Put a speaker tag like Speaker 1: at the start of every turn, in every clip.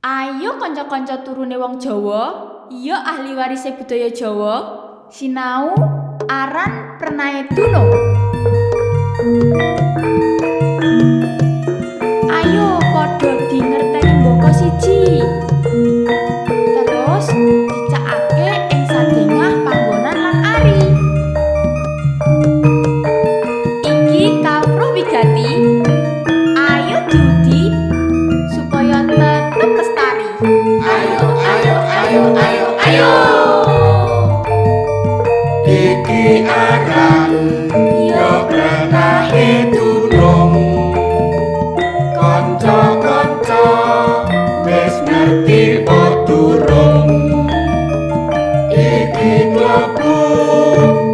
Speaker 1: Ayo kanca-kanca turune wong Jawa, ya ahli warise budaya Jawa, sinau aran prenae dunung. Ayo padha dingerteni mbaka siji. Terus dicakake ing sadengah panggonan lan ari. Iki kawruh wigati. Ayo diudi supaya tetep lestari.
Speaker 2: Ayo, ayo, ayo, ayo, ayo. Iki aran yo prenahe dunung. Kanca-kanca wis ngerti apa durung? Iki klebu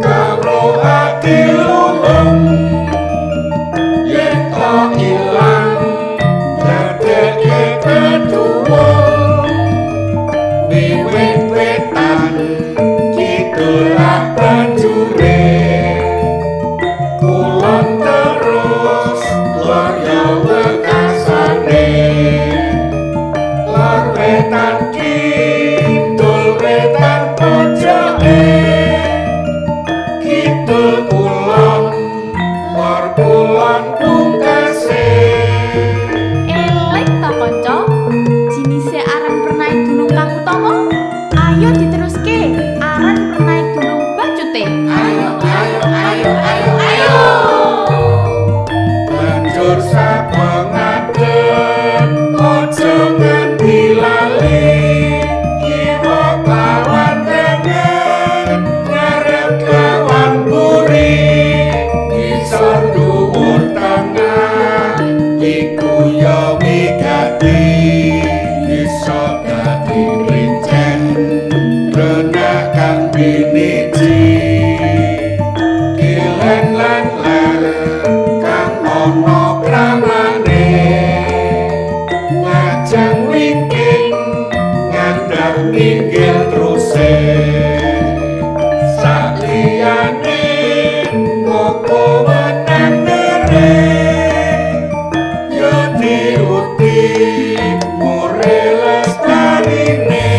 Speaker 2: karo adiluhung. Yen to ilang dadekke keduwung. Wiwit wetan kidul banjure, kulon terus lor ya wekasane. Lor wetan kidul wetan pojoke, kidul kulon lor kulon pungkase.
Speaker 1: Eling ta kanca, jinise aran prenae dunung kang utama? Ayo diteruske, aran prenae dunung bacute.
Speaker 2: Ayo, ayo, ayo, ayo, ayo. Banjur sapengadeg aja nganti lali. Kiwa kawan tengen, ngarep kawan buri, ngisor dhuwur tengah iku ya wigati. Iso dadi princen renah kang piniji, kilen lan ler kang ana kramane. Ngajeng wingking ngandhap nginggil truse, sakliyane ngoko wenang nere. Ya diuti mure lestarine.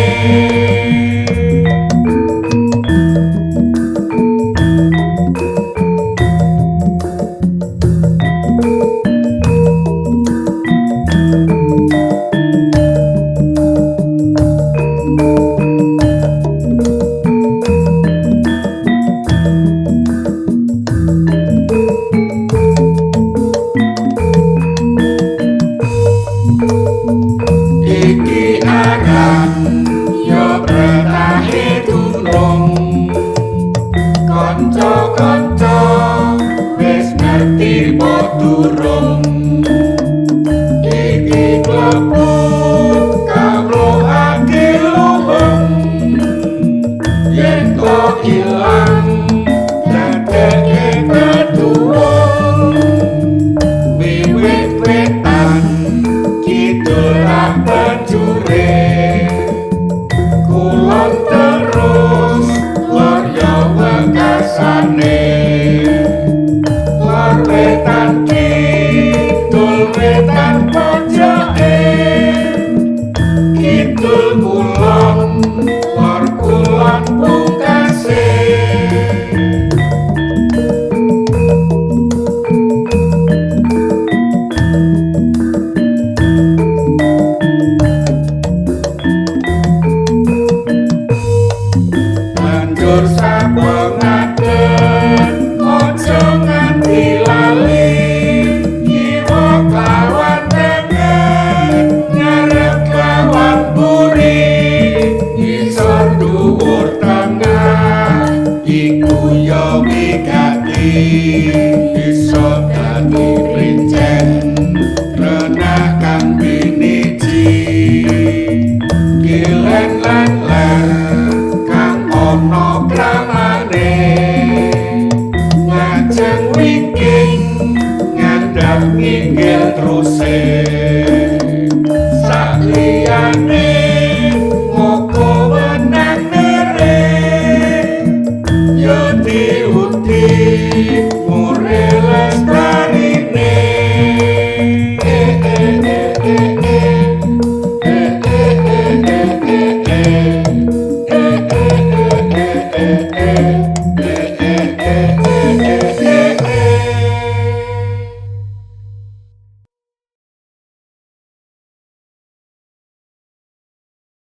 Speaker 2: Iki aran ya prenahe dunung. Kanca-kanca wis ngerti apa durung? Iki klebu kawruh adiluhung. Yen to ilang dadekke keduwung. Wiwit wetan kidul banjure, kulon terus lor ya wekasane. Lor wetan kidul wetan pojoke, kidul kulon lor kulon pungkase. Banjur sapengadeg aja nganti lali. Kiwa kawan tengen, ngarep kawan buri, ngisor dhuwur tengah iku ya wigati. Iso dadi princen renah kang piniji, kilen lan ler kang ana kramane. Ngajeng wingking ngandhap nginggil truse, sakliyane ngoko wenang nere. Ya diuti mure lestarine. Eh eh eh eh.